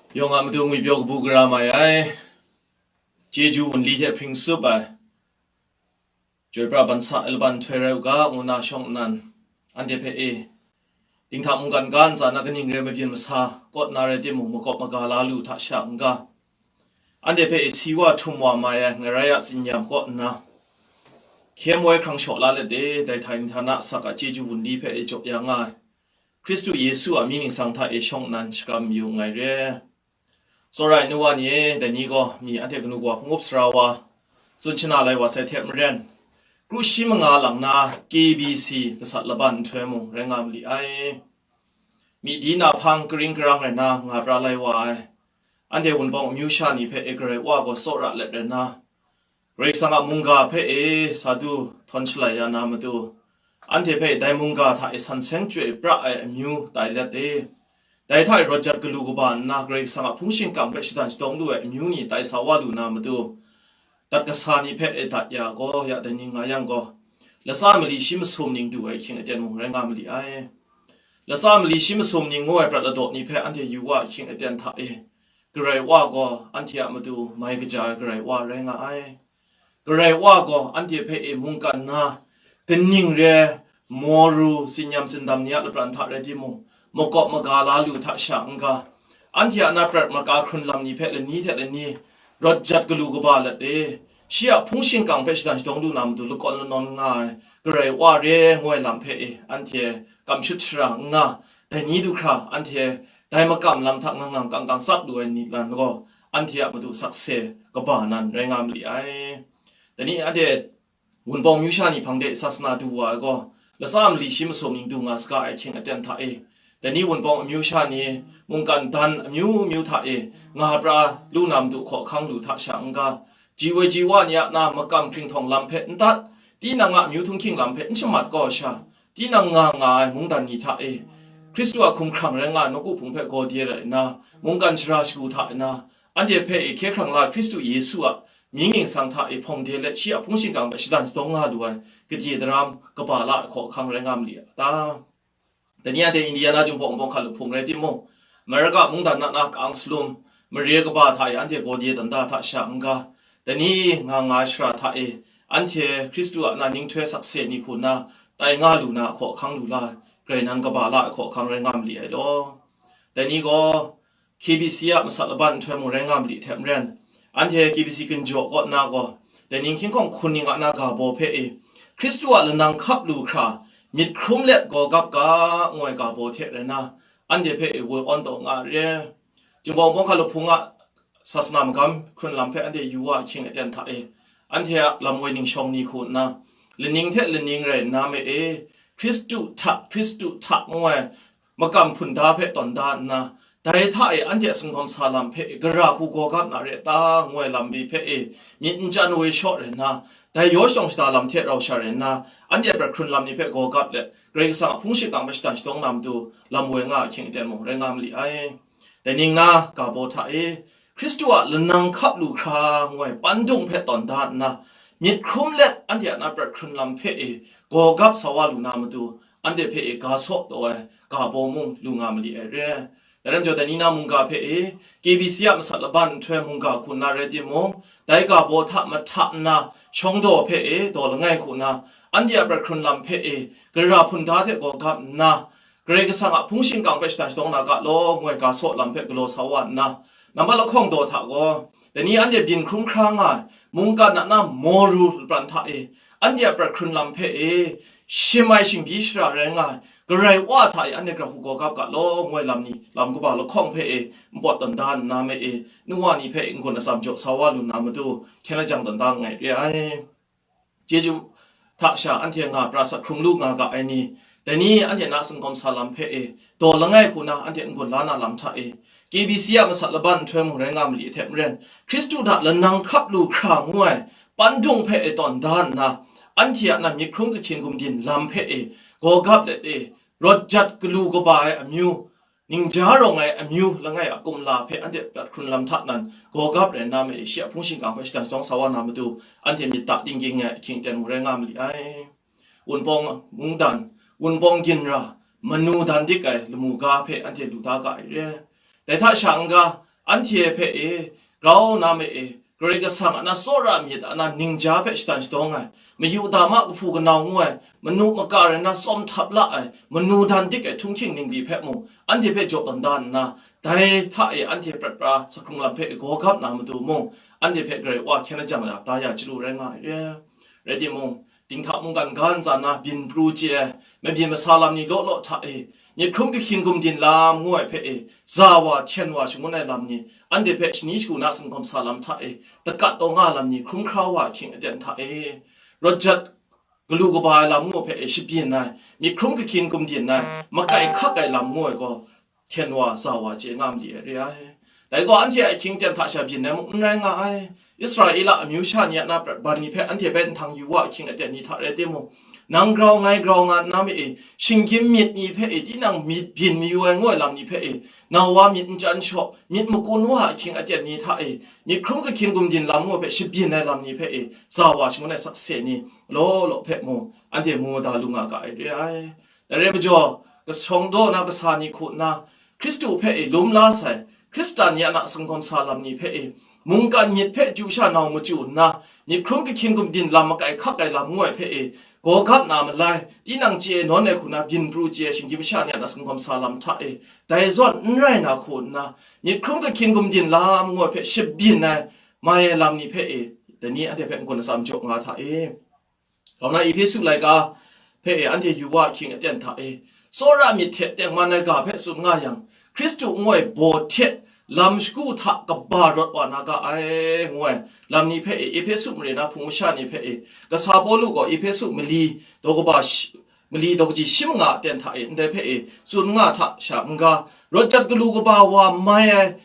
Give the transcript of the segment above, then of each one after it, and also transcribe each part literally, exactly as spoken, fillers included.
Yawng a matu ngwipyaw kabu gara mai ai, chyeju wunli hte hpring tsup ai, chyoi pra ban sa ai laban nhtoi rai u ga, ngu na shawng nnan, anhte hpe e, dinghta mungkan ga ntsa na kaning re mabyin masa kaw na rai timung, makawp maga la lu hta sha n-ga, anhte hpe e si wa htum wa mai ai ngarai a tsinyam kaw nna, hkye moi hkrang shaw la let e, dai hta dinghta na asak a chyeju wunli hpe e jaw ya nga ai, Hkristu Yesu a mying ningsang hta e shawng nnan shakram yu nngai re. Tsawra ai nu wa ni e, dai ni gaw mi anhte kanu kawa hpung up sara wa, tsun shana lai wa sai hte maren, kru shi manga lang na K B C masat laban nhtoi mung rai nga ma li ai. Myi di na hpang karing karang rai na nga pra lai wa ai, anhte Wunpawng amyu sha ni hpe e Karai Wa gaw tsawra let rai na, Karai Kasang a mungga hpe e sa du htawn shalai ya na matu, anhte hpe dai mungga hta e san seng chyoi pra ai amyu tai let e, dai hta e rawt jat galu kaba nna Karai Kasang a hpung shingkang hpe shadawn shadawng lu ai amyu ni tai sa wa lu na matu, dat kasa ni hpe e dat ya gaw, ya dai ni nga yang gaw, latsa mali shi masum ning du ai ahkying aten mung rai nga ma li ai. Latsa mali shi masum ning ngu ai prat ladaw ni hpe anhte yu wa ahkying aten hta e, Karai Wa gaw anhte a matu mai kaja ai Karai Wa rai nga ai. Karai Wa gaw anhte hpe e mungkan na, kaning re, maw ru, tsinyam tsindam ni a lapran hta rai timung, makawp maga la lu hta sha n-ga, anhte a na prat maka hkrun lam ni hpe lani hte lani rawt jat galu kaba let e, shi a hpung shingkang hpe shadawn shadawng lu na matu lakawn lanawn nga ai Karai Wa re ngu ai lam hpe e, anhte kamshut shara n nga, dai ni du hkra anhte dai makam lam hta ngang ngang kang kang tsap lu ai ni lan gaw, anhte a matu sakse kaba nan rai nga ma li ai. Dai ni anhte Wunpawng amyu sha ni hpang de sasana du wa ai gaw, latsa mali shi masum ning du nga saga ai ahkying aten hta e, dai ni Wunpawng amyu sha ni mungkan dan amyu myu hta e nga pra lu na matu hkaw hkang lu hta sha n-ga, ji woi ji wa ni a na makam hkringhtawng lam hpe n tat, tinang a amyu htunghking lam hpe n shamat kau sha, tinang nga nga ai mungdan ni hta e, Hkristu a hkumhkrang rai nga ai nawku hpung hpe gaw de rai nna, mungkan shara shagu hta e na, anhte hpe e hkye hkrang la ai Hkristu Yesu a mying ningsang hta e hpawng de let shi a hpung shingkang hpe shadawn shadawng nga lu ai gade daram kaba la ai hkaw ahkang rai nga ma li a ta? Dai ni anhte Indiana Jinghpaw Wunpawng hkalup hpung rai timung, Amerika mungdan na na kang salum, mare kaba hta e anhte gaw de tawn da hta sha n-ga, dai ni nga nga ai shara hta e, anhte Hkristu a na ninghtoi sakse ni hku nna tai nga lu na hkaw ahkang lu la ai, grai nan kaba la ai hkaw ahkang rai nga ma li ai law. Dai ni gaw, K B C a masat laban nhtoi mung rai nga ma li hte maren, anhte K B C ginjaw kaw nna gaw, dai ning hkying hkawng hkun ning a na ga baw hpe e, Hkristu a lanang hkap lu hkra, myit hkrum let gaw gap ga, ngu ai ga baw hte rai nna, anhte hpe e woi awn taw nga ai re. Jinghpaw Wunpawng hkalup hpung a sasana magam hkrun lam hpe anhte yu wa ahkying aten hta e, anhte a lam woi ningshawng ni hku nna, laning hte laning rai nna me e, Hkristu hta, Hkristu hta ngu ai makam hpun da hpe tawn da nna, dai hta e anhte a singkawm sa lam hpe gara hku gaw gap na re ta, ngu ai lam mi hpe e myit n chyan woi shaw rai nna, dai yaw shawng shada lam hte rau sha rai nna, anhte a prat hkrun lam ni hpe gaw gap let, Karai Kasang a hpung shingkang hpe shadawn shadawng na matu lam woi nga ahkying aten mung rai nga ma li ai. Dai ning na ga baw hta e, Hkristu a lanang hkap lu hkra ngu ai pandung hpe tawn da nna, myit hkrum let anhte a na prat hkrun lam hpe e gaw gap sa wa lu na matu, anhte hpe e ga saw taw ai ga baw mung lu nga ma li ai re. Dai rai majaw, dai ni na mungga hpe e, K B C a masat laban nhtoi mungga hku nna rai timung, dai ga baw hta mahta nna shawng daw hpe e daw langai hku nna, anhte a prat hkrun lam hpe e gara hpun da hte gaw gap nna, Karai Kasang a hpung shingkang hpe shadawn shadawng na ga law, ngu ai ga saw lam hpe galaw sa wa nna, nambat lahkawng daw hta gaw, dai ni anhte byin hkrum hkra nga ai mungkan a na maw ru lapran hta e, anhte a prat hkrun lam hpe e, shim ai shingbyi shara rai nga ai Karai Wa hta e anhte gara hku gaw gap ga law, ngu ai lam ni lam kaba lahkawng hpe e npawt tawn da nna me e, nu wa ni hpe n-gun atsam jaw sa wa lu na matu, hkyen lajang tawn da nngai re ai. Chyeju hta sha anhte nga pra sat hkrum lu nga ga ai ni, dai ni anhte na singkawm sa lam hpe e, daw langai hku na anhte n-gun la na lam hta e, K B C a masat laban nhtoi mung rai nga ma li hte maren, Hkristu hta lanang hkap lu hkra ngu ai pandung hpe e tawn da nna, anhte a na myit hkrum kahkyin gumdin lam hpe e gaw gap let e, rawt jat galu kaba ai amyu, ningja rawng ai amyu langai a kumla hpe anhte prat hkrun lam hta nan gaw gap rai nna me, shi a hpung shingkang hpe shadawn shadawng sa wa na matu, anhte myit ta dingging ai ahkying aten mung rai nga ma li ai. Wunpawng mungdan, Wunpawng ginra, manu dan dik ai lamu ga hpe anhte lu da ga ai re. Dai hta sha n-ga, anhte hpe e, grau na me e, Karai Kasang a na tsawra myit a na ningja hpe shatan shadawng ai, mayu dama kahpu kanau ngu ai, manu maka rai na tsawm htap la ai, manu dan dik ai htunghking ningli hpe mung, anhte hpe jaw tawn da nna, dai hta e anhte prat pra sa hkrung lam hpe gaw gap na matu mung, anhte hpe Karai Wa hkyen lajang ya, ta ya chyalu rai nga ai re. Rai timung, dinghta mungkan ga ntsa na byin pru chye ai, mabyin masa lam ni law law hta e, myit hkrum kahkyin gumdin lam ngu ai hpe e, za wa, hten wa shangun ai lam ni, anhte hpe shani shagu na singkawm sa lam hta e, dakat taw nga lam ni hkrum hkra wa ahkying aten hta e, rawt jat galu kaba ai lam ngu hpe e shabyin ai, myit hkrum kahkyin gumdin ai, makai hkak ai lam ngu ai gaw, hten wa, za wa chye nga mali ai re ai. Dai gaw anhte a ahkying aten hta sha byin ai muk n rai nga ai. Israela amyu sha ni a na prat ban ni hpe anhte hpe nhtang yu wa ahkying aten ni hta rai timung, nang grau ngai grau nga nna me e, shinggyim myit ni hpe e, tinang myit byin mayu ai ngu ai lam ni hpe e, nau wa myit n chyan shaw, myit makun wa ahkying aten ni hta e, myit hkrum kahkyin gumdin lam ngu hpe shabyin ai lam ni hpe e, za wa shangun ai sakse ni law law hpe mung, anhte mu mada lu nga ga ai re ai. Dai rai majaw, kasawng daw na kasa ni hku nna, Hkristu hpe e lum la sai, Hkristan ya na singkawm sa lam ni hpe e, mungkan myit hpe chyu sha nau machyu nna, myit hkrum kahkyin gumdin lam makai hkak ai lam ngu ai hpe e, gaw gap na malai, tinang chye nawn ai hku na byin pru chye ai shinggyim masha ni a na singkawm sa lam hta e, dai zawn n rai na hku nna, myit hkrum kahkyin gumdin lam ngu ai hpe shabyin ai, mai ai lam ni hpe e, dai ni anhte hpe n-gun atsam jaw nga hta e. Kaw na Ehpesu laika hpe e anhte yu wa ahkying aten hta e, tsawra myit hte tengman ai ga hpe tsun nga yang, Hkristu ngu ai baw hte lam shagu hta kaba rawt wa na ga ai, ngu ai lam ni hpe e, Ehpesu mare na hpung masha ni hpe e, kasa Pawlu gaw Ehpesu mali daw kaba shi-, mali daw kaji shi manga aten hta e, ndai hpe e tsun nga hta sha n-ga, rawt jat galu kaba wa mai ai,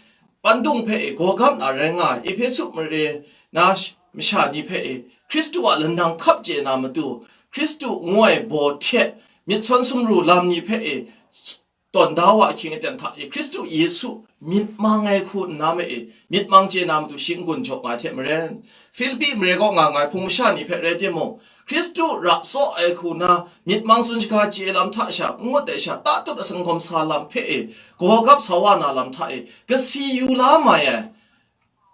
pandung hpe e gaw gap na rai nga ai, Ehpesu mare na sh-, masha ni hpe e, Hkristu a lanang hkap chye na matu, Hkristu ngu ai baw hte myit sawn sumru lam ni hpe e, tawn da wa ahkying aten hta e, Hkristu Yesu myit mang ai hku nna me e, myit mang chye na matu shi n-gun jaw nga ai hte maren, Filipi mare kaw nga nga ai hpung masha ni hpe rai timung, Hkristu ra tsaw ai hku na myit mang tsun shaga chye lam hta sha n ngut ai sha, tatut a singkawm sa lam hpe e, gaw gap sa wa na lam hta e, kasi yu la mai ai,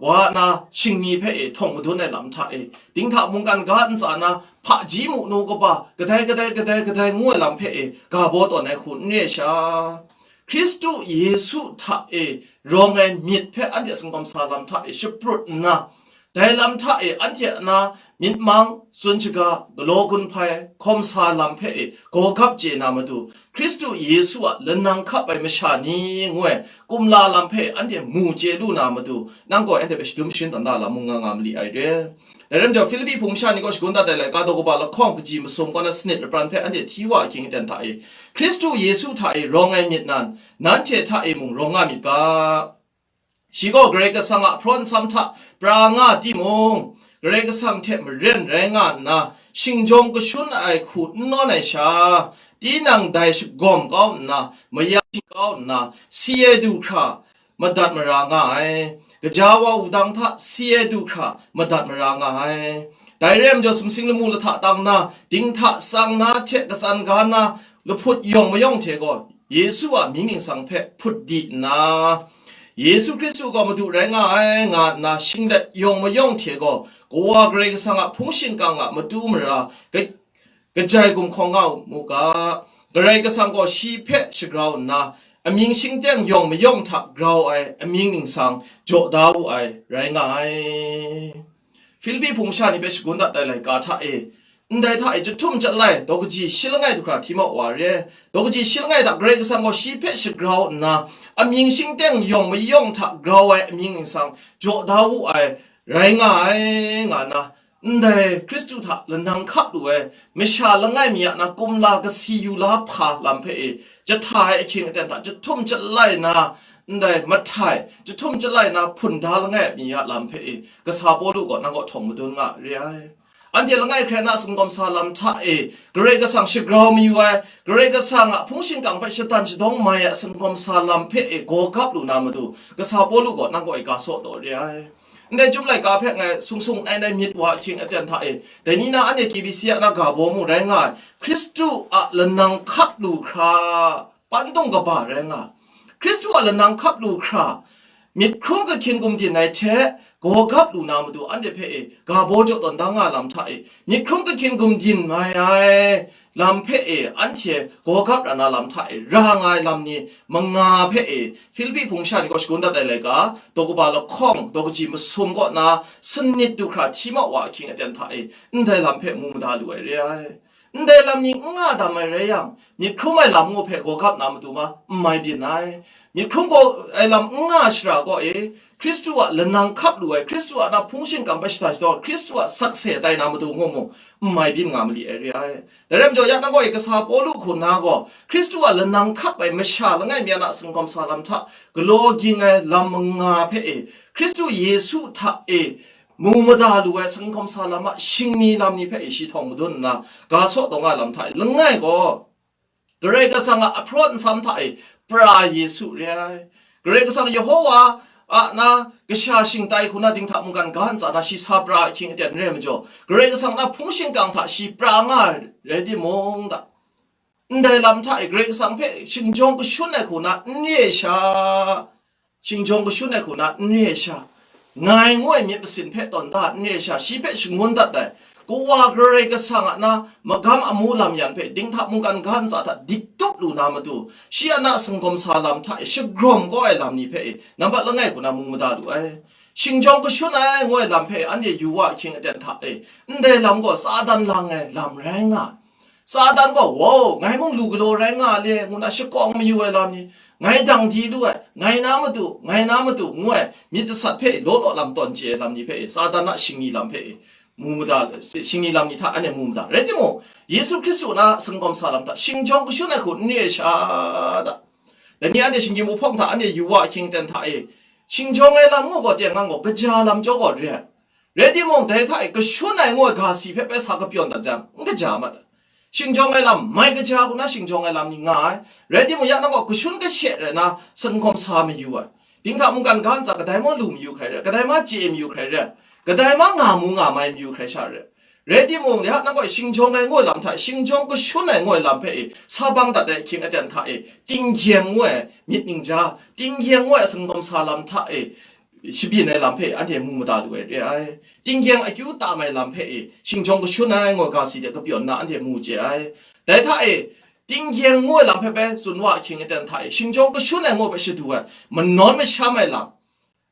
wa na shingni hpe e htawng madun ai lam hta e, dinghta mungkan ga ntsa na hpaji mu nu kaba, kadai kadai kadai kadai ngu ai lam hpe e, ga baw tawn ai hku n re ai sha, Hkristu Yesu hta e rawng ai myit hpe anhte singkawm sa lam hta e shaprut nna, dai lam hta e anhte a na myit mang, tsun shaga, galaw gun hpai, hkawm sa lam hpe e gaw gap chye na matu, Hkristu Yesu a lanang hkap ai masha ni ngu ai kumla lam hpe anhte mu chye lu na matu, nang gaw anhte hpe shadum sharin tawn da lam mung nga nga mali ai re. Dai rai majaw, Filipi hpung masha ni gaw shagun dat ai laika daw kaba lahkawng kaji masum kaw na sanit lapran hpe anhte hti wa ahkying aten hta e, Hkristu Yesu hta e rawng ai myit nan, nanhte hta e mung rawng nga myit ga. Shi gaw Karai Kasang a hprawn nsam hta pra nga timung, Karai Kasang hte maren rai nga nna, shingjawng kashun ai hku n nawn ai sha, tinang dai shagawm kau nna, mayam shing kau nna, si ai du hkra madat mara nga ai. Gaja wa wudang hta si ai du hkra madat mara nga ai. Dai rai majaw, sumsing lamu lahta tang na, dinghta tsang na hte katsan ga na, lahput yawng mayawng hte gaw, Yesu a mying ningsang hpe hput di nna, Yesu Hkristu gaw Madu rai nga ai, nga nna shinglet yawng mayawng hte gaw, Kawa Karai Kasang a hpung shingkang a matu mara, ka-, kajai gumhkawng nga u mu ga. Karai Kasang gaw shi hpe shagrau nna, amying shingteng yawng mayawng hta grau ai amying ningsang jaw da wu ai, rai nga ai. Filipi hpung masha ni hpe shagun dat ai laika hta e, ndai hta e chyahtum chyalai daw kaji shi langai du hkra hti mau wa re, daw kaji shi langai hta Karai Kasang gaw shi hpe shagrau nna, amying shingteng yawng mayawng hta grau ai amying ningsang jaw da wu ai, rai nga ai, nga nna, ndai Hkristu hta lanang hkap lu ai masha langai mi a na kumla kasi yu la hpa lam hpe e, jahta ai ahkying aten hta chyahtum chyalai na, ndai mahtai, chyahtum chyalai na hpun da langai mi a lam hpe e, kasa Pawlu gaw nang kaw htawng madun nga re ai. Anhte langai hkrai na singkawm sa lam hta e, Karai Kasang shagrau mayu ai, Karai Kasang a hpung shingkang hpe shatan shadawng mai ai singkawm sa lam hpe e gaw gap lu na matu, kasa Pawlu gaw nang kaw e ga saw taw re ai. Ndai Chyum laika hpe ngai sung sung nai nai myit wa ahkying aten hta e, dai ni na anhte K B C a na ga baw mu rai nga ai, Hkristu a lanang hkap lu hkra, pandung kaba rai nga ai. Hkristu a lanang hkap lu hkra, Myit hkrum kahkyin gumdin ai hte gawgap lu na matu anhte hpe e, ga baw jaw tawn da nga lam hta e, myit hkrum kahkyin gumdin mai ai lam hpe e, anhte gawgap ra na lam hta e, ra nga ai lam ni manga hpe e, Hpilipi hpung sha ni gaw shagun dat ai laika, daw kaba lahkawng, daw kaji masum kaw na, sanit du hkra hti mawk wa ahkying aten hta e, ndai lam hpe mu mada lu ai re ai. Ndai lam ni n nga dam ai rai yang, myit hkrum ai lam ngu hpe gawgap na matu ma, n mai byin ai. Myit hkrum gaw ai lam n nga shara gaw e, Hkristu a lanang hkap lu ai, Hkristu a na hpung shingkang hpe shada shadawn, Hkristu a sakse tai na matu ngu mu, n mai byin nga mali ai re ai. Dai rai majaw, ya nang gaw e kasa Pawlu hku na gaw, Hkristu a lanang hkap ai masha langai mi a na singkawm sa lam hta galaw ging ai lam manga hpe e, Hkristu Yesu hta e, mu mada lu ai singkawm sa lam a shingni lam ni hpe e shi htawng madun nna, ga saw taw nga lam hta e langai gaw, Karai Kasang a ahpraw nsam hta e pra Yesu re ai. Karai Kasang Yehowa a na kasha shingtai hku na dinghta mungkan ga ntsa na shi sa pra ahkying aten n rai majaw, Karai Kasang na hpung shingkang hta shi pra nga ai rai timung da, ndai lam hta e Karai Kasang hpe shingjawng kashun ai hku na n re ai sha, shingjawng kashun ai hku na n re ai sha, ngai ngu ai myit masin hpe tawn da n re ai sha, shi hpe shangun dat ai, Kawa Karai Kasang a na magam amu lam yan hpe dinghta mungkan ga ntsa hta dik tup lu na matu, shi a na singkawm sa lam hta e shagrawm kau ai lam ni hpe e, nambat langai hku na mu mada lu ai. Shingjawng kashun ai ngu ai lam hpe anhte yu wa ahkying aten hta e, ndai lam gaw Satan lang ai lam rai nga ai. Satan gaw, "Wow, ngai mung lu galaw rai nga le," ngu na shakawng mayu ai lam ni, ngai dang di lu ai, ngai na matu, ngai na matu, ngu ai myit jasat hpe law law lam tawn chye ai lam ni hpe e, Satan a shingni lam hpe e, mu mada, shingni lam ni hta anhte mu mada. Rai timung, Yesu Hkristu na singkawm sa lam hta, shingjawng kashun ai hku n re ai sha da. Dai ni anhte shinggyim wuhpawng hta anhte yu wa ahkying aten hta e, shingjawng ai lam ngu gaw teng ang gaw, kaja lam jaw gaw re ai. Rai timung, dai hta e kashun ai ngu ai ga si hpe bai sa kapyawn dat jang, n kaja mat ai. Shingjawng ai lam, mai kaja hku na shingjawng ai lam ni nga ai. Rai timung, ya nang gaw kashun kashe rai na, singkawm sa mayu ai. Dinghta mungkan ga ntsa kadai ma lu mayu hkrai re, kadai ma chye mayu hkrai re, kadai ma nga mu nga mai mayu hkrai sha re. Rai timung, ya nang gaw shingjawng ai ngu ai lam hta, shingjawng kashun ai ngu ai lam hpe e, sa bang dat ai ahkying aten hta e, tinggyeng ngu ai myit ningja, tinggyeng ngu ai singkawm sa lam hta e, shabyin ai lam hpe anhte mu mada lu ai re ai. Tinggyeng akyu tam ai lam hpe e, shingjawng kashun ai ngu ai ga si de kapyawn na anhte mu chye ai. Dai hta e, tinggyeng ngu ai lam hpe bai tsun wa ahkying aten hta e, shingjawng kashun ai ngu ai hpe shadu ai, manawn masham ai lam,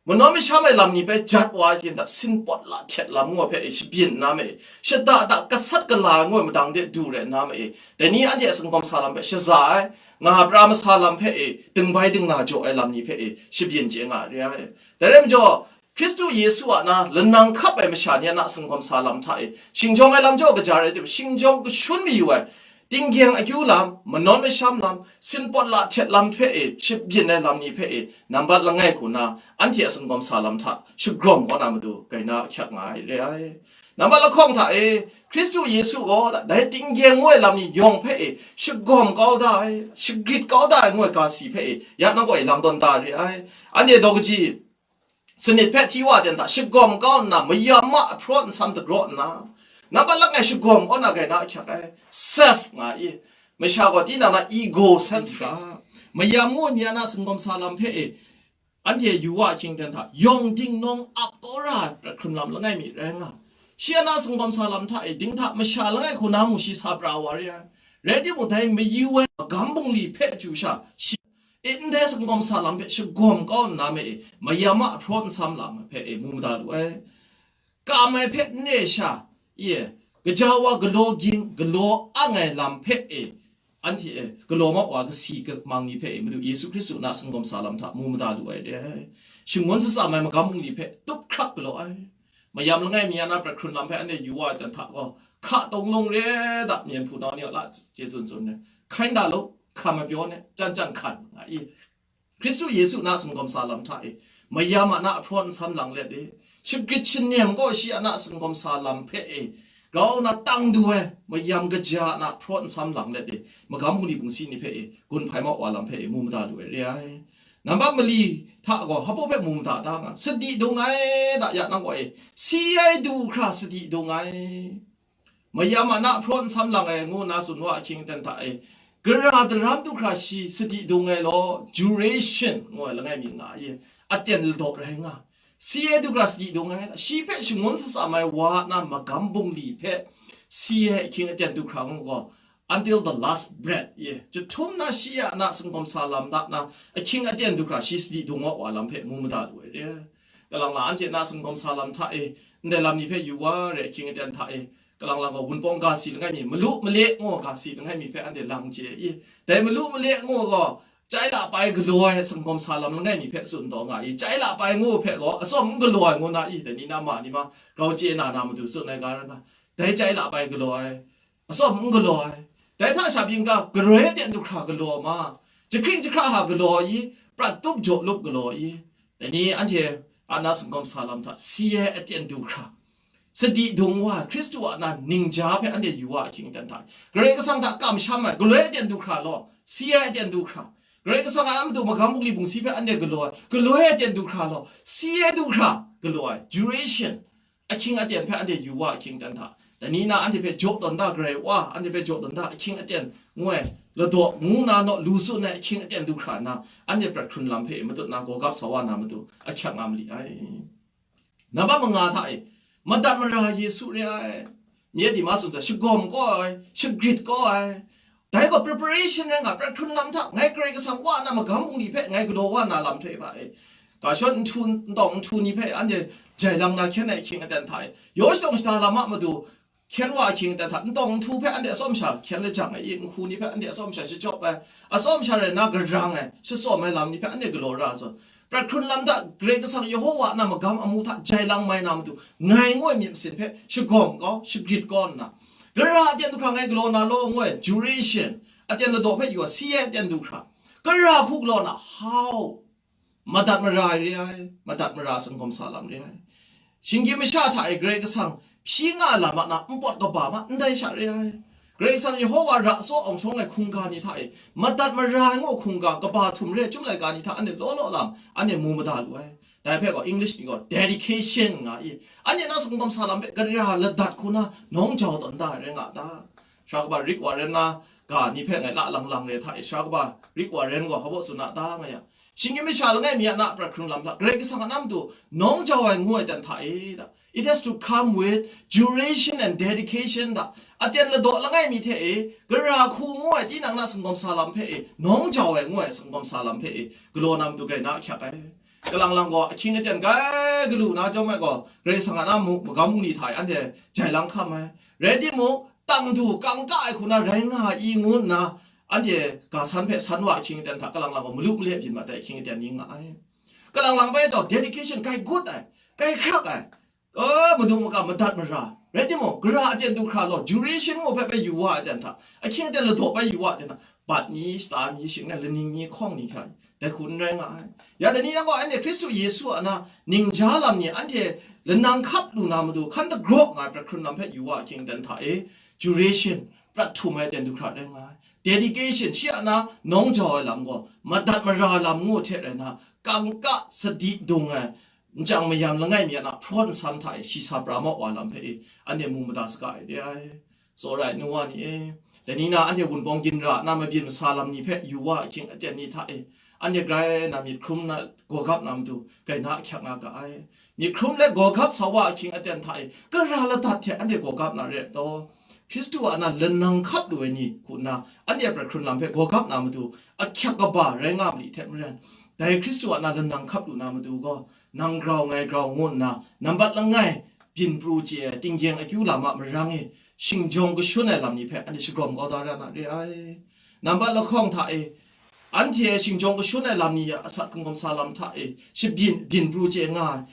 manawn masham ai lam ni bai jat wa ai hte, sinpawt lahtet lam ngu ai hpe e shabyin nna ma e, shada da gasat gala ai ngu ai madang de du rai nna ma e, dai ni anhte a singkawm sa lam hpe shaza ai, nga pra masa lam hpe e, dingbai dingna jaw ai lam ni hpe e, shabyin chye nga re ai. Dai rai majaw, Hkristu Yesu a na lanang hkap ai masha ni a na singkawm sa lam hta e, shingjawng ai lam jaw kaja rai tim, shingjawng kashun mayu ai, tinggyeng akyu lam, manawn masham lam, sinpawt lahtet lam hpe e, shabyin ai lam ni hpe e, nambat langai hku na, anhte a singkawm sa lam hta shagrawm kau na matu, gai na ahkyak nga ai re ai. Nambat lahkawng hta e, Hkristu Yesu gaw dai tinggyeng ngu ai lam ni yawng hpe e, shagawm kau da ai, shagrit kau da ai ngu ai ga si hpe e, ya nang gaw e lang tawn da re ai. Anhte daw kaji, sanit hpe hti wa ten hta shagawm kau nna, mayam a ahpraw nsam dagraw nna, nambat langai shagawm kau na gai na ahkyak ai, self nga i. Masha gaw tinang na ego centric, mayam ngu ni a na singkawm sa lam hpe e, anhte yu wa ahkying ten hta, yawng dingnawng ap kau ra ai prat hkrun lam langai mi rai nga. Shi a na singkawm sa lam hta e, dinghta masha langai hku na mung shi sa pra wa re ai. Rai timung, dai mayu ai magam bungli hpe chyu sha, shi e ndai singkawm sa lam hpe shagawm kau nna ma e, mayam a ahpraw nsam lam hpe e mu mada lu ai. Kam ai hpe n re sha, ye, gaja wa galaw ging, galaw ang ai lam hpe e, anhte e, galaw ma wa kasi kamang ni hpe e, Madu Yesu Hkristu na singkawm sa lam hta mu mada lu ai re ai. Shangun shatsam ai magam bungli hpe tup hkrak galaw ai. Mayam langai mi a na prat hkrun lam hpe anhte yu wa ai ten hta gaw, hka tawng lawng re da, myen hpunau ni a la chye tsun tsun re. Hkai nda law, hkam ai pyaw ne, chyan chyan hkan nga i. Hkristu Yesu na singkawm sa lam hta e, mayam a na ahpraw nsam lang let e, shagrit shanem gaw shi a na singkawm sa lam hpe e, grau na tang du ai mayam kaja a na ahpraw nsam lang let e, magam bungli bungsi ni hpe e, gun hpai mau wa lam hpe e, mu mada lu ai re ai. Nambat mali hta gaw, hpa hpe mu mada ta nga, sadi dung ai da, ya nang gaw e, si ai du hkra sadi dung ai. Mayam a na ahpraw nsam lang ai ngu nna tsun wa ahkying ten hta e, gara daram du hkra shi sadi dung ai law, duration ngu ai langai mi nga ai. aten ladaw rai nga. Si ai du hkra sadi dung ai, shi hpe shangun shatsam ai wa a na magam bungli hpe si ai ahkying aten du hkra ngu gaw, until the last breath, ye, jahtum na shi a na singkawm sa lam da na ahkying aten du hkra shi sadi dung wa wa lam hpe mu mada lu ai re. Kalang la anhte na singkawm sa lam hta e, ndai lam ni hpe yu wa re, ahkying aten hta e, kalang la gaw Wunpawng ga si langai mi, malu male ngu ga si langai mi hpe anhte lang chye i. Dai malu male ngu gaw, chyai la pai galaw ai singkawm sa lam langai mi hpe tsun taw nga i, chyai la pai ngu hpe gaw atsawm n galaw ai ngu na i, dai ni na ma ni ma, grau chye na na matu tsun ai ga rai na, dai chyai la pai galaw ai, atsawm n galaw ai, dai hta sha byin ga garoi aten du hkra galaw ma, jahkring jahkra hta galaw i, prat tup jaw lup galaw i, dai ni anhte a na singkawm sa lam hta si ai aten du hkra, sadi dung wa, Hkristu a na ningja hpe anhte yu wa ahkying aten hta, Karai Kasang hta kamsham ai, galoi aten du hkra law, si ai aten du hkra, Karai Kasang a matu magam bungli bungsi hpe anhte galaw ai, galoi aten du hkra law, si ai du hkra galaw ai, duration, ahkying aten hpe anhte yu wa ahkying aten hta, dai ni na anhte hpe jaw tawn da garai wa, anhte hpe jaw tawn da ahkying aten ngu ai, ladaw ngu na naw lu tsun ai ahkying aten du hkra nna, anhte prat hkrun lam hpe matut na gawgap sa wa na matu ahkyak nga mali ai. Nambat manga hta e, madat mara Yesu re ai. Nye di ma tsun sai, shagawm kau ai, shagrit kau ai. Dai gaw preparation rai nga, prat hkrun lam hta, ngai Karai Kasang wa na magam bungli hpe ngai galaw wa na lam hte hpa e, ga shawt nhtu, ntawng nhtu ni hpe anhte jai lang na hkyen ai ahkying aten hta e, yaw shadawng shada lam a matu, hkyen wa ahkying aten hta, ntawng nhtu hpe anhte atsawm sha hkyen lajang ai i, nhku ni hpe anhte atsawm sha shachyawp ai, atsawm sha rai nna garang ai, shatsawm ai lam ni hpe anhte galaw ra ai zawn, prat hkrun lam hta Karai Kasang Yehowa a na magam amu hta jai lang mai na matu, ngai ngu ai myit masin hpe shagawm kau, shagrit kau nna, gara aten du hkra ngai galaw na law ngu ai, duration, aten ladaw hpe yu ai, si ai aten du hkra, gara hku galaw na, how, madat mara ai re ai, madat mara singkawm sa lam re ai. Shinggyim masha hta e Karai Kasang hpyi nga lam a na npawt kaba ma ndai sha re ai. Karai Kasang Yehowa ra tsaw awng shawng ai hkungga ni hta e, madat mara ai ngu hkungga kaba htum re ai chyum laika ni hta anhte law law lam anhte mu mada lu ai. Dai hpe gaw English ni gaw dedication nga i. Anhte na singkawm sa lam hpe gara ladat hku na nawng jau tawn da ai rai nga ta? Sara kaba Rick Warren na ga ni hpe ngai la lang lang re hta e, sara kaba Rick Warren gaw hpa baw tsun a ta nga yang, shinggyim masha langai mi a na prat hkrung lam hta, Karai Kasang a na matu nawng jau ai ngu ai ten hta e, da. It has to come with duration and dedication, da. Aten ladaw langai mi hte e, gara hku ngu ai tinang na singkawm sa lam hpe e, nawng jau ai ngu ai singkawm sa lam hpe e, galaw na matu grai na ahkyak ai. Kalang lang gaw, ahkying aten grai galu na jawm ai gaw, Karai Kasang a na mu-, magam bungli hta e anhte jai lang hkam ai. Rai timung, tang du kangka ai hku na rai nga ai i ngu nna, anhte ga san hpe san wa ahkying aten hta kalang lang gaw malu male byin mat ai ahkying aten ni nga ai. Kalang lang bai taw dedication grai gut ai, grai hkrak ai, a, madu maka madat mara, rai timung, gara aten du hkra law, duration ngu hpe bai yu wa ai aten hta, ahkying aten ladaw bai yu wa ai aten hta, bat mi, shata mi, shing nna laning mi, hkawng ni hkra, dai hku n rai nga ai. Ya dai ni nang gaw anhte Hkristu Yesu a na ningja lam ni anhte lanang hkap lu na matu hkan dagraw nga ai prat hkrun lam hpe yu wa ahkying aten hta e, duration, prat htum ai aten du hkra rai nga ai. Dedication, shi a na nawng jau ai lam gaw, madat mara lam ngu hte rai nna, kangka sadi dung ai, nchyang mayam langai mi a na hprawn nsam hta e, shi sa pra mau wa lam hpe e, anhte mu mada saga ai re ai. Tsawra ai nu wa ni e, dai ni na anhte Wunpawng ginra na mabyin masa lam ni hpe yu wa ahkying aten ni hta e, anhte grai na myit hkrum na gawgap na matu, grai na ahkyak nga ga ai. Myit hkrum let gawgap sa wa ahkying aten hta e, gara ladat hte anhte gawgap na re ai taw, Hkristu a na lanang hkap lu ai ni hku nna, anhte a prat hkrun lam hpe gawgap na matu, ahkyak kaba rai nga ma li hte maren, dai Hkristu a na lanang hkap lu na matu gaw, nang grau ngai grau ngu nna, nambat langai, byin pru chye ai, tinggyeng akyu lam a marang e, shingjawng kashun ai lam ni hpe anhte shagawm kau da ra na re ai. Nambat lahkawng hta e, anhte shingjawng kashun ai lam ni a asak hkungkam sa lam hta e, shabyin, byin pru chye nga ai,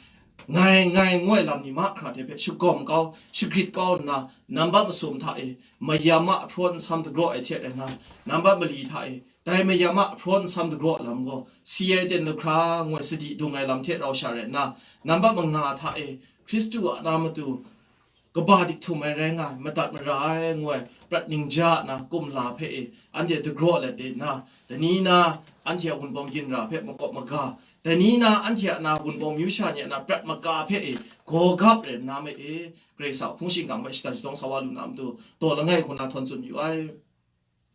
ngai, ngai ngu ai lam ni mahkra hte hpe shagawm kau, shagrit kau nna, nambat masum hta e, mayam a hprawn nsam dagraw ai hte rai nna, nambat mali hta e, dai mayam a hprawn nsam dagraw lam gaw, si ai ten lahkra ngu ai sadi dung ai lam hte rau sha rai nna, nambat manga hta e, Hkristu a na matu, kaba dik htum ai rai nga ai, madat mara ai ngu ai, prat ningja a na kumla hpe e, anhte dagraw let de nna, dai ni na anhte a Wunpawng ginra hpe makawp maga, dai ni na anhte a na Wunpawng myu sha ni a na prat maga hpe e, gawgap rai nna me e, Karai Kasang a hpung shingkang hpe shatan shatawng sa wa lu na matu, taw langai hku na htawn tsun yu ai.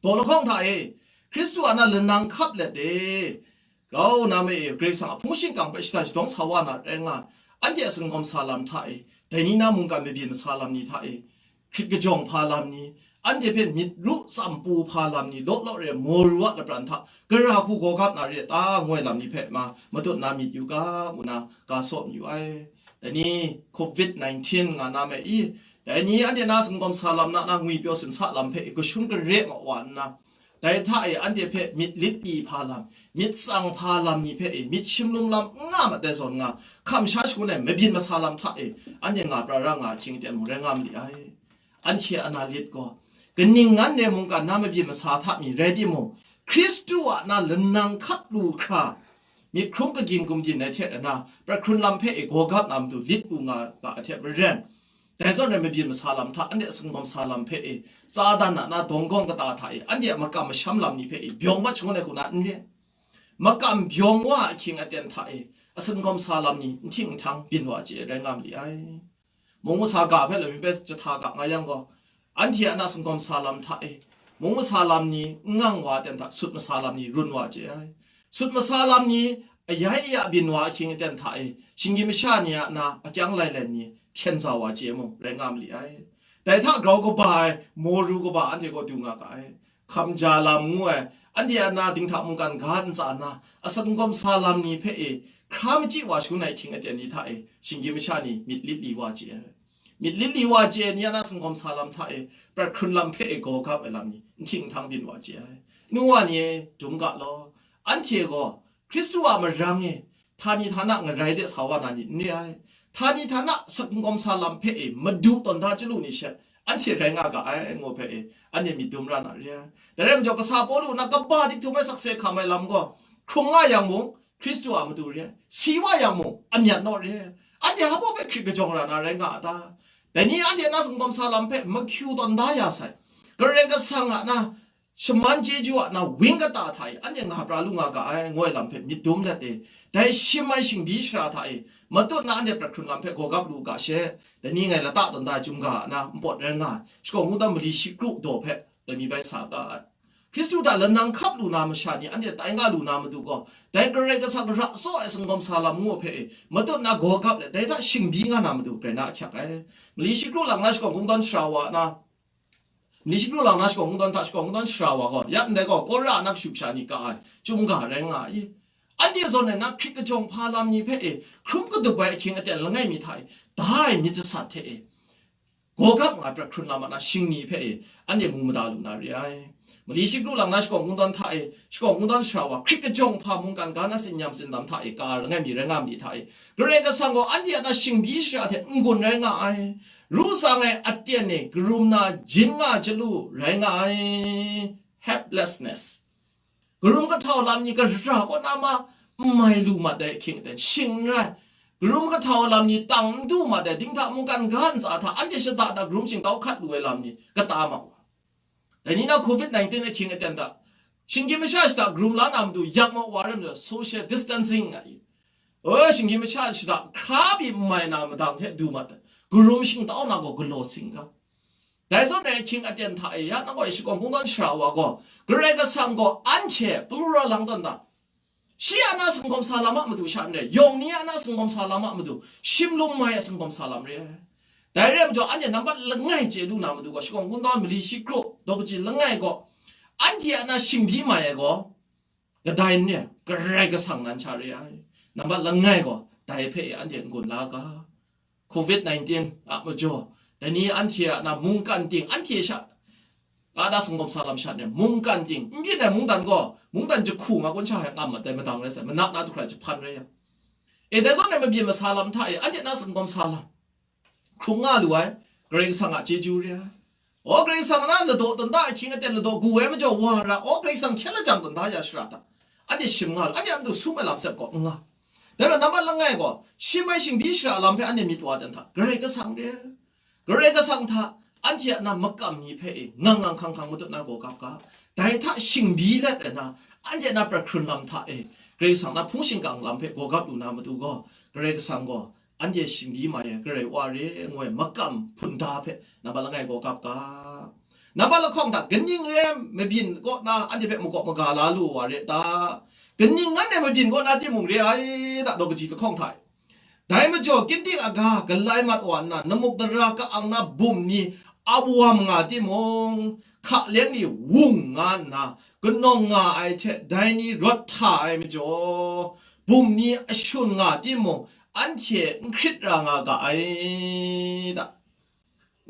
Daw lahkawng hta e, Hkristu a na lanang hkap let e, grau na ma e, Karai Kasang a hpung shingkang hpe shada shadawng sa wa na rai nga, anhte a singawm sa lam hta e, dai ni na mungkan mabyin masa lam ni hta e, hkrit kajawng hpa lam ni, anhte hpe myit ru tsam pu hpa lam ni, law law re ai maw ru a lapran hta, gara hku gaw gap na re ta, ngoi lam ni hpe ma, matut na myit yu ga, ngu na ga saw mayu ai. Dai ni covid nineteen nga na me i, dai ni anhte na singawm sa lam na, na ngwi pyaw sin sa lam hpe kashun kare ma wa nna, dai hta e anhte hpe myit lit li hpa lam, myit tsang hpa lam ni hpe e, myit shimlum lam n nga ma dai zawn nga, hkam sha shangun ai mabyin masa lam hta e, anhte nga pra ra nga ahkying aten mung rai nga ma li ai. Anhte a na lit gaw, kaning ngan re mungkan na mabyin masa hta mi rai timung, Hkristu a na lanang hkap lu hkra, myit hkrum kaging gumdin ai hte rana, pra hkrun lam hpe e gaw gap na matu lit lu nga ga ai hte maren, dai zawn rai mabyin masa lam hta, anhte a singawm sa lam hpe e, Satan a na dawng gawng kata hta e, anhte a makam masham lam ni hpe e, byawng mat shangun ai hku na n re. Makam byawng wa ahkying aten hta e, a singawm sa lam ni nhting nhtang byin wa chye rai nga ma li ai. Mung masa ga hpe lami hpe jahta ga nga yang gaw, anhte a na singawm sa lam hta e, mung masa lam ni n ngang wa aten hta sut masa lam ni run wa chye ai. Sut masa lam ni ayai aya byin wa ahkying aten hta e, shinggyim masha ni a na akyang lailen ni hkyen za wa chye mung rai nga ma li ai. Dai hta grau kaba ai, maw ru kaba anhte gaw du nga ga ai. Hkam ja lam ngu ai, anhte a na dinghta mungkan ga ntsa na, a singawm sa lam ni hpe e, hkra machyi wa shangun ai ahkying aten ni hta e, shinggyim masha ni myit lit li wa chye ai. Myit lit li wa chye ai ni a na singawm sa lam hta e, pra hkrun lam hpe e gaw gap ai lam ni, nhting nhtang byin wa chye ai. Nu wa ni e, dum ga law. Anhte gaw, Hkristu a marang e, htani htana ngarai de sa wa na ni n re ai. Htani htana singawm sa lam hpe e madu tawn da chyalu ni she, anhte rai nga ga ai, ngu hpe e, anhte myit dum ra na re ai. Dai rai majaw, kasa Pawlu na kaba dik htum e sakse hkam ai lam gaw, hkrung nga yang mung, Hkristu a matu re ai, si wa yang mung, amyat naw re ai. Anhte hpa baw hpe hkrit kajawng ra na rai nga a ta? Dai ni anhte na singawm sa lam hpe mahkyu tawn da ya sai. Karai Kasang a na shaman chyeju a na wang kata hta e, anhte nga pra lu nga ga ai, ngu ai lam hpe myit dum let e, dai shim ai shingbi shara hta e, matut na anhte pra hkrun lam hpe gaw gap lu ga she, dai ni ngai lata tawn da ai chyum ga na npawt rai nga ai, shakawn kungdawn mali shikru daw hpe lami bai sa ga ai. Hkristu hta lanang hkap lu na masha ni anhte tai nga lu na matu gaw, dai Karai Kasang ra tsaw ai singawm sa lam ngu hpe e, matut na gaw gap let, dai hta shingbi nga na matu grai na ahkyak ai. Mali shikru lang na shakawn kungdawn shara wa na, Mali shikru lang na shakawn kungdawn hta shakawn kungdawn shara wa gaw, ya ndai gaw, Kora a na kashu kasha ni ka ai, chyum ga rai nga ai. Anhte zawn ai na hkrit kajawng hpa lam ni hpe e, hkrum kadup ai ahkying aten langai mi hta e, da ai myit jasat hte e, gaw gap nga ai pra hkrun lam a na shingni hpe e, anhte mu mada lu na re ai. Mali shikru lang na shakawn kungdawn hta e, shakawn kungdawn shara wa, hkrit kajawng hpa mungkan ga na tsin-yam tsindam hta e, ka ai langai mi rai nga mi hta e, Karai Kasang gaw anhte a na shingbi shara hte n-gun rai nga ai. Ru tsang ai aten e karum na jin nga chyalu rai nga ai. Helplessness. Karum kahtau lam ni gara kaw na ma n mai lu mat ai ahkying aten shing n rai. Karum kahtau lam ni tang n du mat ai, dinghta mungkan ga ntsa hta anhte shada da karum shingtau hkat lu ai lam ni kata ma wa. Dai ni na covid nineteen ahkying aten hta, shinggyim masha shada karum la na matu yak ma wa rai majaw, social distancing nga i. O, shinggyim masha shada hkra pyi n mai na madang hte du mat ai, karum shingtau na gaw galaw sing ga. Dai zawn ai ahkying aten hta e, ya nang gaw e shakawn kungdawn shara wa gaw, Karai Kasang gaw anhte plural lang tawn da. Shi a na singawm sa lam a matu sha n rai, yawng ni a na singawm sa lam a matu, shim lum mai a singawm sa lam re ai. Dai rai majaw, anhte nambat langai chye lu na matu gaw, shakawn kungdawn mali shikru daw kaji langai gaw, anhte a na shingbi mai ai gaw, kadai n re ai, Karai Kasang nan sha re ai. Nambat langai gaw, dai hpe anhte n-gun la ga. covid nineteen a majaw, dai ni anhte a na mungkan ting, anhte sha, a na singawm sa lam sha ni, mungkan ting, n byin ai mungdan gaw, mungdan jahku nga kun sha hai ngam mat ai madang rai sai, manat na du hkra jahpan rai yang. E, dai zawn ai mabyin masa lam hta e, anhte na singawm sa lam hkrung nga lu ai, Karai Kasang a chyeju re ai. O, Karai Kasang na ladaw tawn da ahkying aten ladaw gu ai majaw wa ra, o, Karai Kasang hkyen lajang tawn da ya shara hta, anhte shim nga lu, anhte a matu sum ai lam sep gaw n nga. Dai majaw nambat langai gaw, shim ai shingbi shara lam hpe anhte myit wa dan hta, Karai Kasang re, Karai Kasang hta, anhte a na makam ni hpe e, ngang ngang hkang hkang matut na gaw gap ga, dai hta shingbi let ai na, anhte na pra hkrun lam hta e, Karai Kasang na hpung shingkang lam hpe gaw gap lu na matu gaw, Karai Kasang gaw, anhte shingbi mai ai, Karai Wa re, ngu ai makam hpun da hpe, nambat langai gaw gap ga. Nambat lahkawng hta, kaning re ai mabyin kaw na anhte hpe makawp maga la lu wa re ta? Kaning ngan e mabyin kaw na timung re ai da, daw kaji lahkawng hta e. Dai majaw, ginding aga galai mat wa nna, namuk dara ka-ang na bum ni a wam nga timung, hka leng ni wung nga nna, kanawng nga ai hte dai ni rawt hta ai majaw, bum ni ashun nga timung, anhte n hkrit ra nga ga ai da.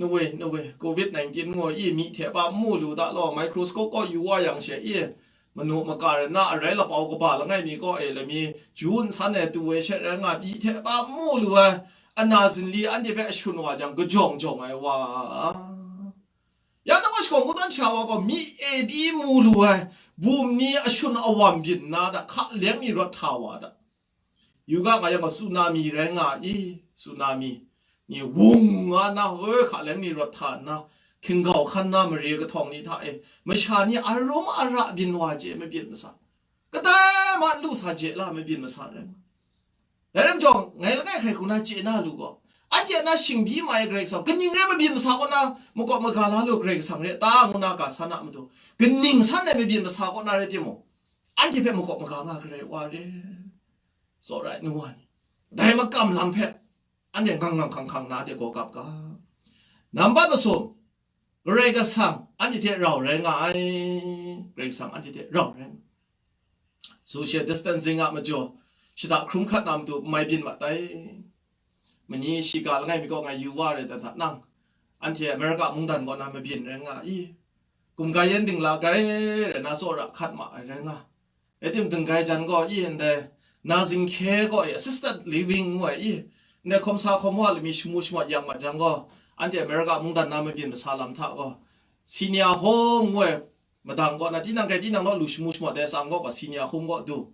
Nawe, nawe, covid nineteen ngu i, myi hte pa n mu lu da law, microscope kaw yu wa yang she i, manu maka re na arai lapau kaba langai mi kaw e lami, ju nsan e tu e she rai nga, myi hte pa n mu lu ai, ana zinli anhte hpe ashun wa jang, kajawng jawng ai wa. Ya nang gaw shakawn kungdawn sha wa gaw, myi e pyi mu lu ai, bum ni ashun awam byin nna da, hka leng ni rawt hta wa da. Yu ga nga yang gaw, tsunami rai nga i, tsunami ni wung nga na, hoi, hka leng ni rawt hta nna, hkinggau hkan na mare kahtawng ni hta e, masha ni arum ara byin wa chye mabyin masa, kadai ma n lu sa je la mabyin masa rai nga. Dai rai majaw, ngai langai hkrai hku na chye na lu gaw, anhte a na shingbi ma ai Karai Kasang, kaning rai mabyin masa kaw na makawp maga la lu Karai Kasang re ta ngu na ga san a matu, kaning san ai mabyin masa kaw na rai timung, anhte hpe makawp maga nga Karai wa re. Tsawra ai nu wa ni, dai makam lam hpe anhte ngang ngang hkang hkang na de gaw gap ga. Nambat masum, Karai Kasang anhte hte rau rai nga ai. Karai Kasang anhte hte rau rai nga. Social distancing a majaw, shada hkrum hkat na matu n mai byin mat ai. Mani shiga langai mi kaw ngai yu wa re dan hta nang, anhte America mungdan kaw na mabyin rai nga i, kumga yen dingla grai rai na tsawra hkat ma ai rai nga. Rai tim, dinggai jan gaw i, ndai na zinghkye gaw i, assisted living ngu ai i, ndai hkawm sa hkawm wa lami shamu shamawt yang mat jang gaw, anhte America mungdan na mabyin masa lam hta gaw, senior home ngu ai madang kaw na, tinang kai tinang naw lu shamu shamawt ai sang gaw, gaw senior home gaw du.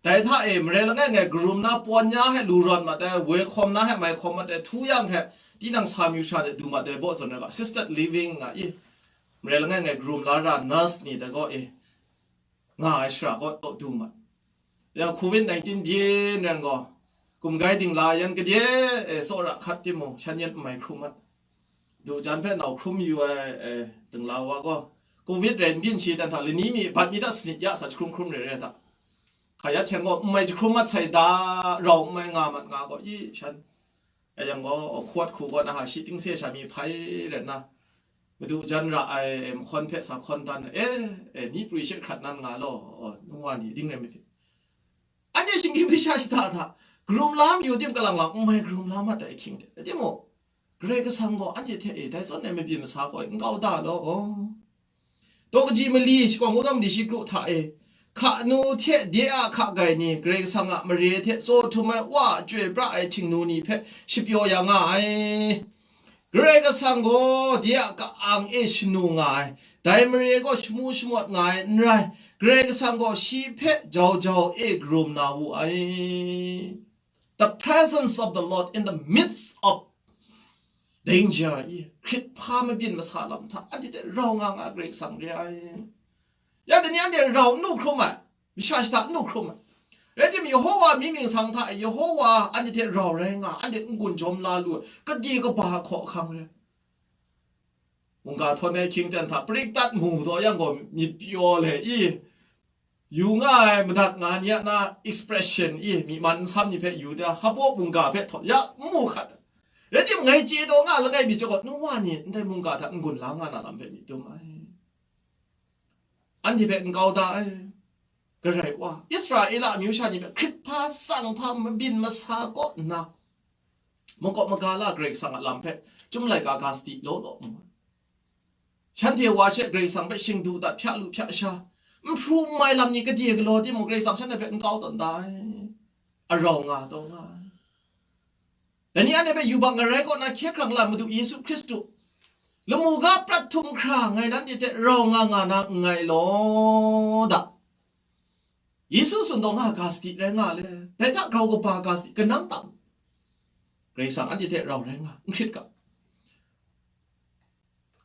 Dai hta e, mare langai ngai karum na pawn ya he lu rawt mat ai, woi hkawm na he mai hkawm mat ai, htu yang he tinang sa myu sha de du mat ai baw zawn rai gaw, assisted living nga i, mare langai ngai karum la ra nurse ni dai gaw e, nga ai shara kaw taw du mat. Yang covid nineteen byin rai gaw, kumgai dingla yan kade e tsawra hkat timung, shan yan n mai hkrum mat. Du jan hpe nau hkrum yu ai, e, dingla wa gaw, covid rai n byin shi dan hta, lani mi, bat mi hta sanit ya sa jahkrum hkrum re re hta, hka ya hteng gaw n mai jahkrum mat sai da, rau n mai nga mat nga gaw i shan. A yang gaw, hkuat hku gaw na ha, shi tingse sha mi hpai rai nna, madu jan ra ai mahkawn hpe sa hkawn dan, e, e, mi prwi she hkrat nan nga law, nu wa ni, ding rai myit. Anhte shinggyim masha shada hta, karum la mayu tim, kalang lang n mai karum la mat ai ahkying hte, rai timung, Karai Kasang gaw anhte hte e, dai zawn ai mabyin masa gaw n kau da law. Daw kaji mali, shakawn kungdawn mali shi kru hta e, hka nu hte de a hka gai ni, Karai Kasang a mare hte tsaw htum ai wa a chyoi pra ai htingnu ni hpe shapyaw ya nga ai. Karai Kasang gaw de a ka-ang e shanu nga ai, dai mare gaw shamu shamawt nga ai n rai, Karai Kasang gaw shi hpe jau jau e karum na wu ai. The presence of the Lord in the midst of danger i, hkrit hpa mabyin masa lam hta anhte hte rau nga nga Karai Kasang re ai. Ya dai ni anhte rau n nu hkrum ai, masha shada n nu hkrum ai. Rai tim, Yehowa mying ningsang hta e, Yehowa anhte hte rau rai nga, anhte n-gun jawm la lu ai, kade kaba hkaw ahkang re. Mungga htawn ai hkying ten hta, prik dat mu taw yang gaw, myit pyaw le i, yu nga ai madat nga ni a na expression i, myi man nsam ni hpe yu da, hpaw mungga hpe htawn ya n mu hkat. Rai tim, ngai chye taw nga langai mi chyawm gaw, nu wa ni ndai mungga hta n-gun la nga na lam hpe myit dum ai. Anhte hpe n kau da ai. Karai wa, Israela amyu sha ni hpe hkrit hpa, tsang hpa, mabyin masa kaw nna, makawp maga la Karai Kasang a lam hpe, Chyum laika ga sadi law law ngu ai. Shanhte wa she Karai Kasang hpe shing du dat, hpya lu hpya sha, n hpru n mai lam ni kade galaw timung, Karai Kasang shanhte hpe n kau tawn da ai. Arau nga taw nga ai. Dai ni anhte hpe yubak ngarai kaw na hkye hkrang la Madu Yesu Hkristu, lamu ga prat htum hkra ngai nanhte hte rau nga nga na nngai law da. Yesu tsun taw nga ga sadi rai nga le, dai hta grau kaba ga sadi kanang tam. Karai Kasang anhte hte rau rai nga, n hkrit ga.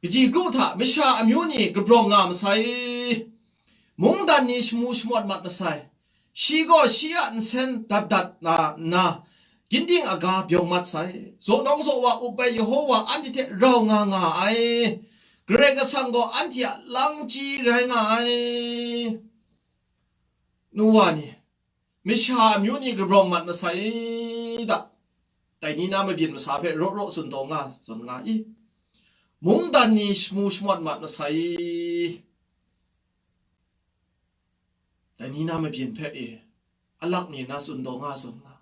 Kaji kru hta, masha amyu ni kabrawng nga masai, mungdan ni shamu shamawt mat masai, shi gaw shi a nsen dat dat na nna, ginding aga byawng mat sai. Zaw nawng zaw wa up ai Yehowa anhte hte rau nga nga ai. Karai Kasang gaw anhte a langchyi rai nga ai. Nu wa ni, masha amyu ni kabrawng mat masai da, dai ni na mabyin masa hpe raw raw tsun taw nga zawn nga i? Mungdan ni shamu shamawt mat masai, dai ni na mabyin hpe e, alak ni na tsun taw nga zawn nga.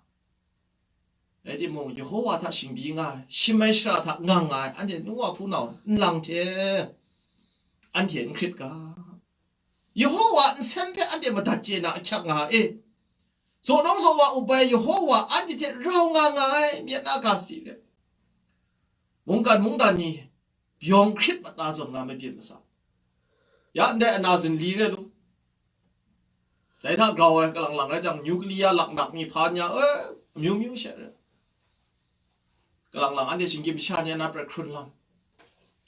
Rai timung, Yehova hta shingbyi nga ai, shim ai shara hta ngang nga ai, anhte nu wa hpunau nlang hte anhte n hkrit ga. Yehova nsen hpe anhte madat chye na ahkyak nga e. Zaw nawng zaw wa up ai Yehova anhte hte rau nga nga ai, myit na ga sadi re. Mungkan mungdan ni byawng hkrit mat na zawn nga mabyin masa. Ya ndai ana zinli re lu. Dai hta grau ai kalang lang rai jang, nuclear laknak ni hpa nya, e, amyu myu she re. Kalang lang anhte shinggyim masha ni a na prat hkrun lam,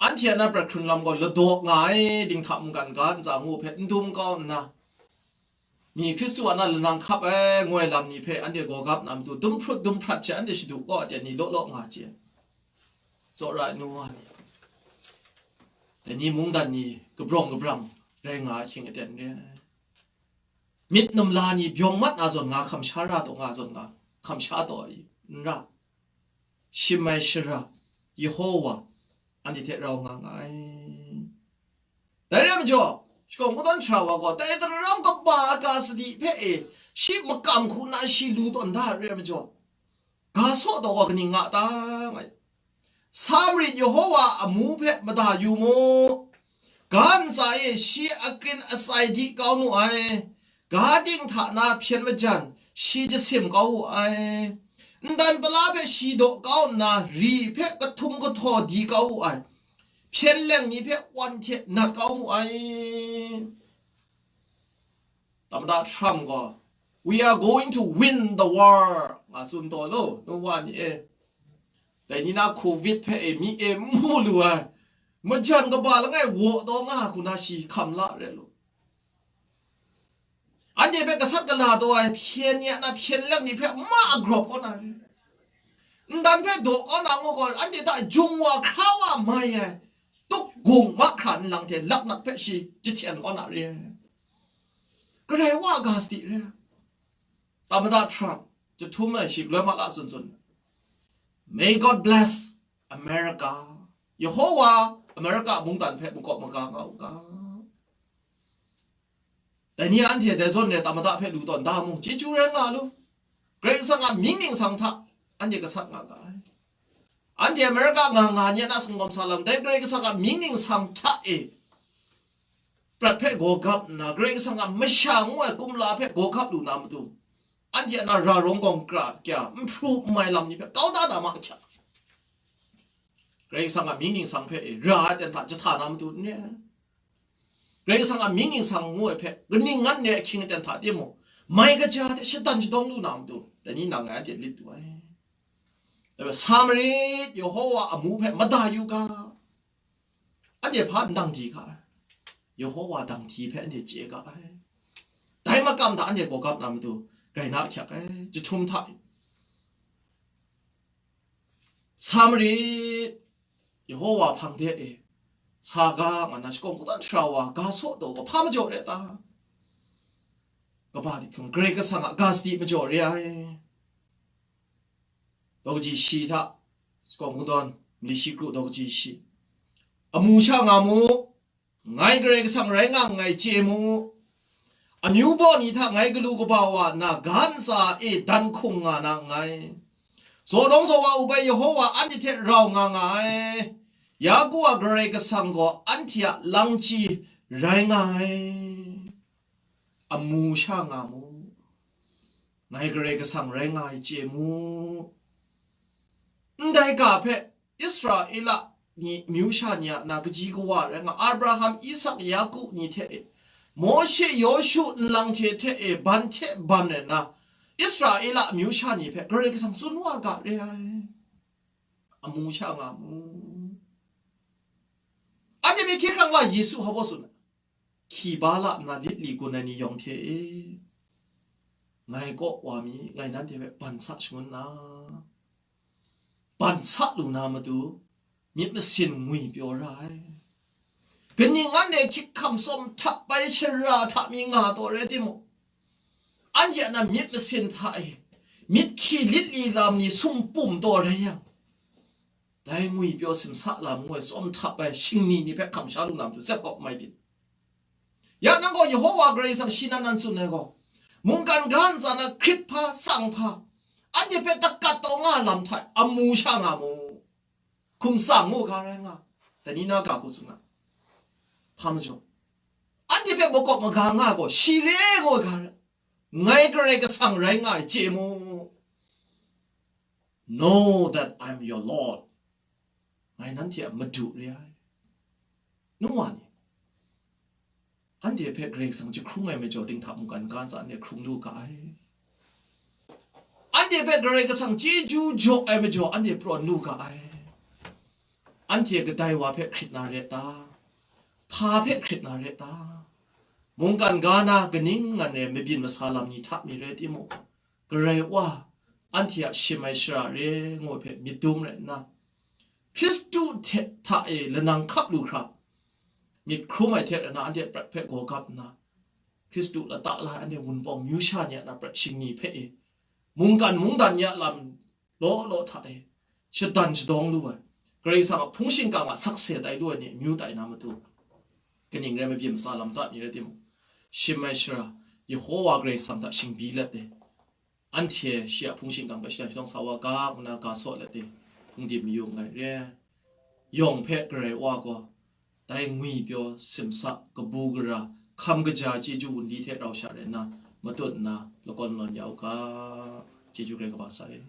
anhte a na prat hkrun lam gaw ladaw nga ai, dinghta mungkan ga ntsa ngu hpe n dum kau nna, mi Hkristu a na lanang hkap ai ngoi lam ni hpe anhte gawgap na matu dum hprut dum hprat she anhte shadu kaw ai ni law law nga chye. Tsawra ai nu wa ni, dai ni mungdan ni kabrawng kabrang rai nga ahkying aten re ai. Myit numla ni byawng mat na zawn nga, hkamsha ra taw nga zawn nga, hkamsha taw ai n ra. Shim ai shara, Yehova, anhte hte rau nga nga ai. Dai rai majaw, shakawn kungdawn sara wa gaw, dai daram kaba ga sadi hpe e, shi makam hku na shi lu tawn da ai rai majaw, ga saw taw wa kaning nga ta? Nga, sa marit, Yehova a amu hpe mada yu mu. Ga ntsa e shi akrin atsai di kau nu ai. Ga dinghta na hpyen majan shi jasim kau wu ai. Ndan pala hpe shi daw kau nna, ri hpe kahtum kahtaw di kau wu ai. Hpyen leng ni hpe wan hte nat kau mu ai. Tamada Trump gaw, "We are going to win the war," nga tsun taw lo, nu wa ni e. Dai ni na Covid hpe e mi e n mu lu ai, majan kaba langai waw taw nga hku na shi hkam la re lu. Anhte hpe gasat gala taw ai hpyen ni a na hpyen leng ni hpe ma agrawp kaw na re. Ndan hpe daw kaw na ngu gaw, anhte hta jung wa hkra wa mai ai tuk gung mahkra nlang hte laknak hpe shi jahten kaw na re. Karai wa ga sadi re. Tamada Trump, jahtum ai shi galoi ma la tsun tsun, "May God bless America." Yehova America mungdan hpe makawp maga nga u ga. Dai ni anhte dai zawn re tamada hpe lu tawn da mu, chyeju rai nga lu. Karai Kasang a mying ningsang hta anhte gasat nga ga ai. Anhte America nga nga ni a na singkawm sa lam, dai Karai Kasang a mying ningsang hta e prat hpe gawgap nna, Karai Kasang a masha ngu ai kumla hpe gawgap lu na matu, anhte a na ra rawng gawng kra kya, nhpru nhmai lam ni hpe kau da na ma ahkyak. Karai Kasang a mying ningsang hpe e ra ai ten hta jahta na matu n re ai. Karai Kasang a mying ningsang ngu ai hpe kaning ngan re ahkying aten hta timung, mai kaja hte shatan shadawng lu na matu, dai ni nang ngai anhte lit lu ai. Dai hpe sa marit, Yehova amu hpe mada yu ga. Anhte hpa n dang di ga ai. Yehova dang di hpe anhte chye ga ai. Dai makam hta anhte gawgap na matu, rai na ahkyak ai. Jahtum hta e, sa marit, Yehova hpang de e sa ga, nga na shakawn kungdawn sara wa ga saw taw ga hpa majaw re ta? Kaba di hkung Karai Kasang a ga sadi majaw re ai. Daw kaji shi hta, shakawn kungdawn, mali shi kru daw kaji shi. Amu sha nga mu, ngai Karai Kasang rai nga nngai chye mu. Amyu baw ni hta ngai galu kaba wa nna, ga ntsa e dan hkung nga na nngai. Zaw dawng zaw wa u bai Yehova anhte hte rau nga nga ai. Yaku a Karai Kasang gaw anhte a langchyi rai nga ai. Amu sha nga mu. Ngai Karai Kasang rai nga ai chye mu. Ndai ga hpe Israela ni, myu sha ni a na kaji kawa rai nga, Abraham, Isak, Yaku ni hte e, Mawshe, Yawshu nlang hte hte e ban hte ban ai na, Israela amyu sha ni hpe Karai Kasang tsun wa ga re ai. Amu sha nga mu. Anhte hpe hkye hkrang la Yesu hpa baw tsun ai. Hki ba la nna lit li gun ai ni yawng hte e, ngai kaw wa mi, ngai nanhte hpe ban sa shangun na, ban sa lu na matu, myit masin ngwi pyaw ra ai. Kaning ngan e hkyik hkam tsawm htap bai shara hta mi nga taw rai timung, anhte a na myit masin hta e, myit hki lit li lam ni sumpum taw rai yang, dai ngwipyaw simsa lam ngu ai tsawm htap ai shingni ni hpe hkam sha lu na matu, zep kawp mai byin. Ya nang gaw Yehova Karai Kasang shi nan nan tsun ai gaw, mungkan ga ntsa na hkrit hpa, tsang hpa, anhte hpe dakat taw nga lam hta e amu sha nga mu. Hkum tsang ngu ga rai nga, dai ni na ga hku tsun nga. Hpa majaw, anhte hpe makawp maga nga gaw, shi re ngu ga rai, ngai Karai Kasang rai nga ai chye mu. Know that I'm your Lord. Ngai nanhte a Madu re ai. Nu wa ni, anhte hpe Karai Kasang jahkrung ai majaw, dinghta mungkan ga ntsa anhte hkrung lu ga ai. Anhte hpe Karai Kasang chyeju jaw ai majaw, anhte prawn lu ga ai. Anhte kadai wa hpe hkrit na re ta? Hpa hpe hkrit na re ta? Mungkan ga na kaning ngan e mabyin masa lam ni hta mi rai timung, Karai Wa, anhte a shim ai shara re ngu ai hpe myit dum rai nna, Hkristu hte hta e lanang hkap lu hkra, myit hkrum ai hte rana anhte prat hpe gaw gap nna, Hkristu lata la ai anhte Wunpawng myu sha ni a na prat shingni hpe e, mungkan mungdan ni a lam law law hta e, shadan shadawng lu ai, Karai Kasang a hpung shingkang a sakse tai lu ai ni amyu tai na matu, kaning rai mabyin masa lam ta ni rai timung, shim ai shara, Yehova Karai Kasang hta shingbi let e, anhte shi a hpung shingkang hpe shadang shadawng sa wa ga, ngu na ga saw let e, hpung dim mayu nngai re. Yawng hpe Karai Wa gaw, dai ngwipyaw, simsa, kabu gara, hkam kaja chyeju wunli hte rau sha rai nna, matut nna, lakawn lawn ya u ga. Chyeju Karai kaba sa e.